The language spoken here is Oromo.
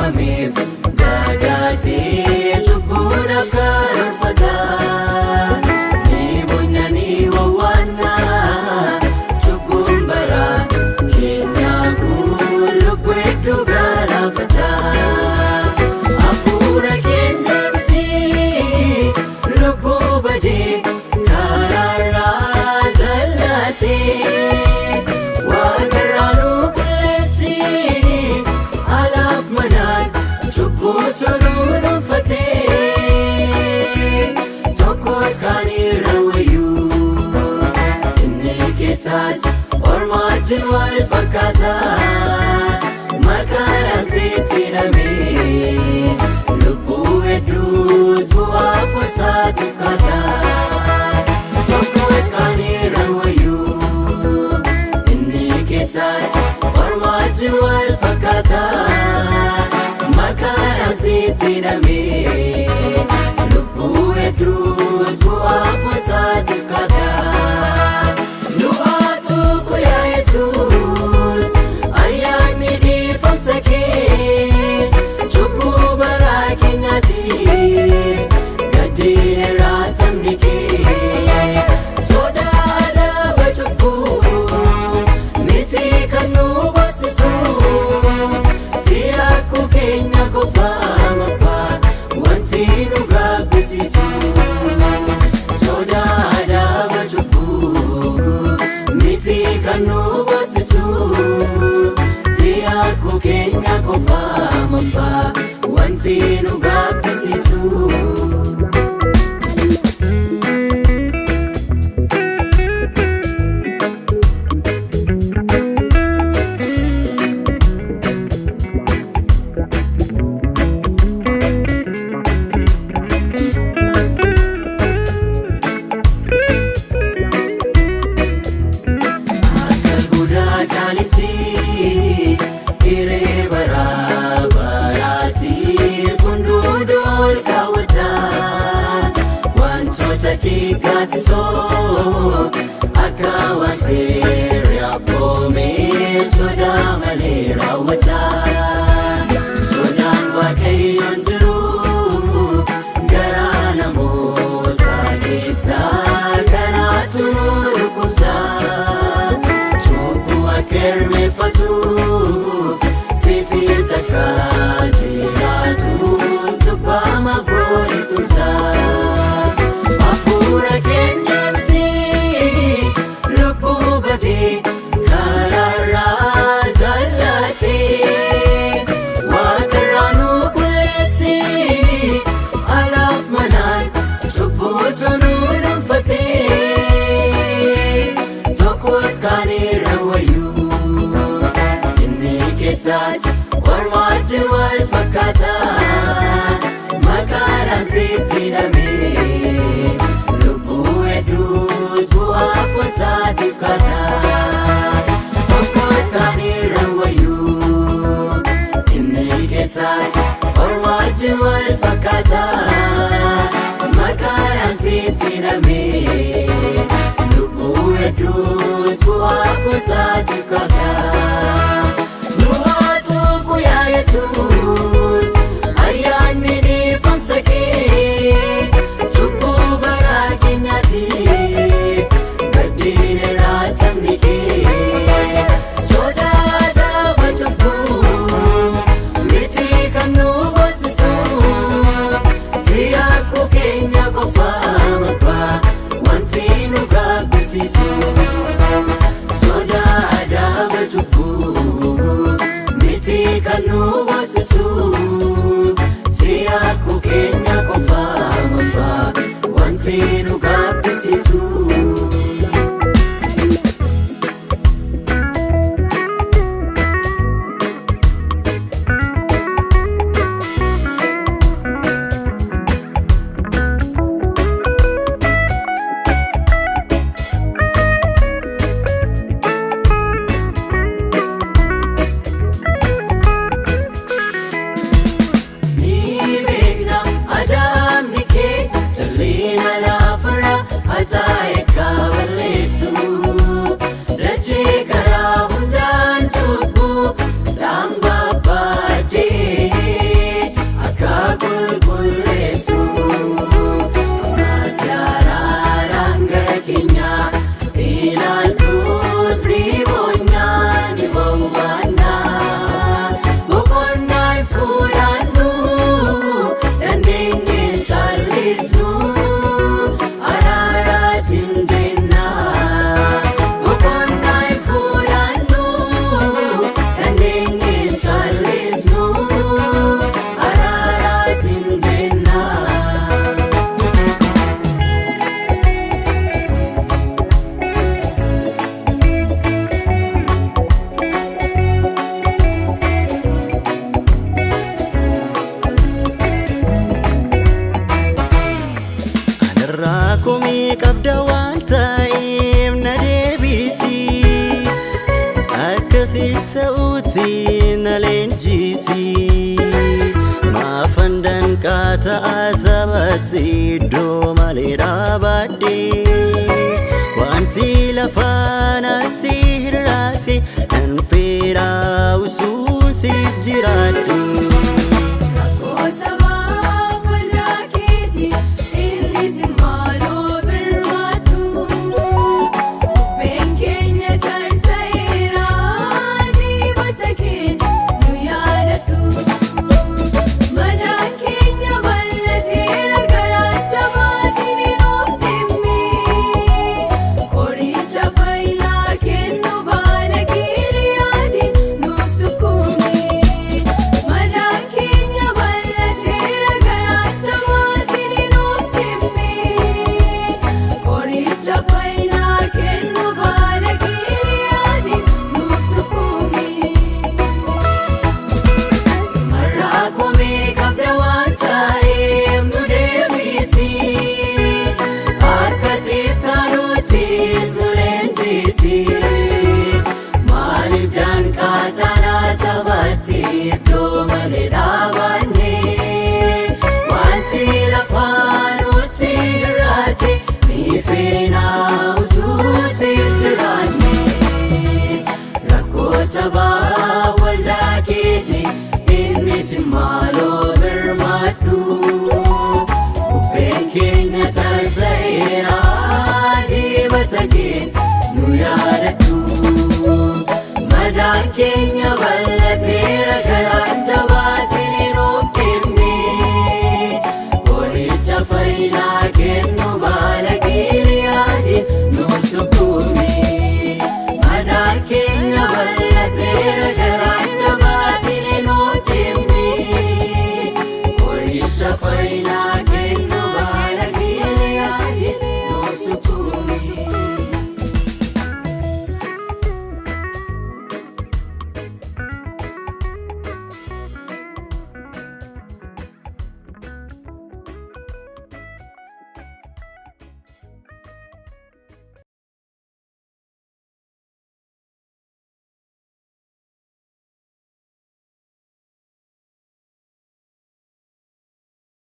uumameef dagaatee cubbuudhaaf karoorfata. Ni bonya ni wawwaannaa cubbuun bara keenyaa kun lubbuu hedduu galaafata. Hafuura kenneemsii lubbuu badee karaarraa jallatee waaqarraa nu qilleensii alaaf manaan cubbuu toluu dhuunfatee tokkos kan irra wayyuu inni keessaas ormaajin wal fakkaata maqaadhaan sitti hidhamee lubbuu hedduutu bu'aa fosaatiif kaata. Tokkos kan irra wayyuu inni keessaas ormaajin wal fakkaata maqaadhaan sitti hidhamee lubbuu hedduutu bu'aa fosaatiif kaata. Du'aatu yaa Yesuus ayyaanni dhiifamsa kee cubbuu bara keenyaatiif gaddiin irraa sabni kee sodaa adaba cubbuu miti kan nu barsiisu si akkuu keenya qofaa mabbaa wanti nu gabbisiisu. Sodaa adaba cubbuu miti kan nu barsiisu si akkuu keenya qofaa mabbaa wanti nu gabbisiisu. Akka guddaa qaalitti hiree bara baraati funduudu ol kaawwata wantoota xiqqaasisoo akka waan seerri abboomee sodaa malee raawwata. Sodaan Waaqayyoon jiru garaa namoota keessaa kanaatu nu dhukkubsa. Cubbuu akka hirmeeffatuuf siifis akka jiraatuuf cubbama booni tumsa. Hafuura kenneemsii lubbuu badee karaarraa jallatee waaqarraa nu qulleessii alaaf manaan cubbuu nu dhuunfatee tokkos kan irra wayyuu inni keessaas ormaajji wal fakkaata maqaadhaan sitti hidhamee lubbuu hedduutu bu'aa fosaatiif kaata. Tokkos kan irra wayyuu inni keessaas ormaajji wal fakkaata maqaadhaan sitti hidhamee lubbuu hedduutu bu'aa fosaatiif kaata. Du'aatu yaa Yesuus ayyaanni dhiifamsa kee cubbuu bara keenyaatiif gaddiin irraa sabni kee sodaa adaba cubbuu miti kan nu barsiisu si akkuu keenya qofaa mabbaa wanti nu gabbisiisu. Sodaa adaba cubbuu miti kan nu barsiisu si akkuu keenya qofaa mabbaa wanti nu gabbisiisu. Komii qabda waan ta'eef na deebisi. Akkasii ta'uutti na leenjisi. Maafan danqaa ta'a sabatti iddoo malee dhaabadhe. Wanti lafaa natti hir'ate nan fedha utuun siif jiraadhe. Rakkoo sabaaf waldaa keeti innis maaloo birmaadhu. Bubbeen keenya tarsa'eera, dibata keenya nu yaadadhu. Madaan keenya bal'ateera, garaa jabaatiin nuuf dhimmi. Qoricha fayyinaa kennu baala Giliyaadiin nuuf sukkuumi. Madaan keenya bal'ateera, garaa jabaatiin nuuf dhimmi. Qoricha fayyinaa kennu baala Giliyaadiin nuuf sukkuumi. Marraa komii qabda waan ta'eef nu deebisi. Akkasiif taanutis nu leenjisi. Maaliif danqaa taanaa sabatti iddoo malee dhaabanne? Wanti lafaa nutti hir'ate ni feena utuu siif jiraanne. Rakkoo sabaaf waldaa keeti innis maaloo birmadhu. Bubbeen keenya tarsa'eera, dibata keenya nu yaadadhu. Madaan keenya bal'ateera.